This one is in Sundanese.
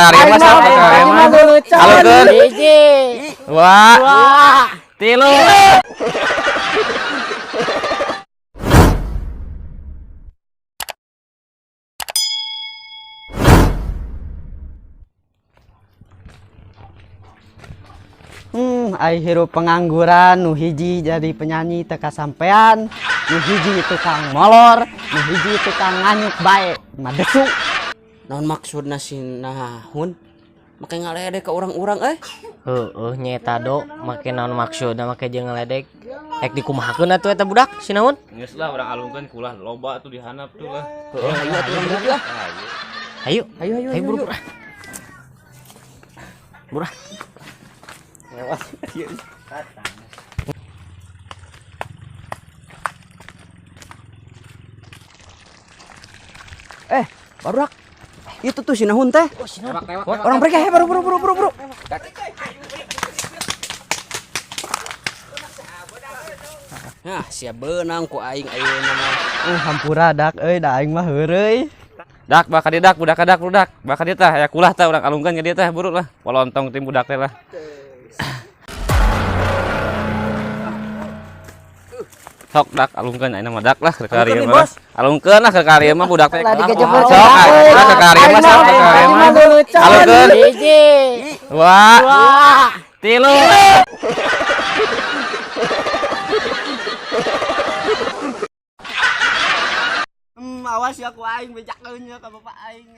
karya mah sok ke karya mah. Alungkeun. Hiji. Dua. Dua. Tilu. Ai hirup pengangguran, nu hiji jadi penyanyi teu kasampean, nu hiji tukang molor, nu hiji tukang nganyuk bae, madesu. Naon maksudna si Nahun? Make ngaledek ka urang-urang eh. Heeh, nyeta do, make naon maksudna make jeung ngaledek. Rek dikumahakeun atuh eta budak si Nahun? Geus lah urang alungkeun kulah loba tuh dihanap tuh lah. Heeh, ayo atuh urang buru lah. Ayo, Ayo ayo ayo ayo. buru. Ayo. Buru. Eh, barudak. Itu tuh si Nahun teh. Orang mereka he baru buru buru buru buru. Nah, siap beunang ku aing ayeuna mah. Hampura dak euy, da aing mah heureuy. Dak bakal didak budak dak budak. Bakal dia tah aya kulah tah urang alungkeun ka dieu tah buru lah. Polontong tim budak teh lah. Sok dak alungkeun ayeuna mah dak lah ke karya Alungkeun, mah. Bos. Alungkeun lah ke karya mah budak teh. Lah dikejepur Sok lah ke karya mah sok ke karya mah. Alungkeun. Hiji. Dua. Dua. Tilu. Awas ya ku aing bejakeun ya ka bapak aing.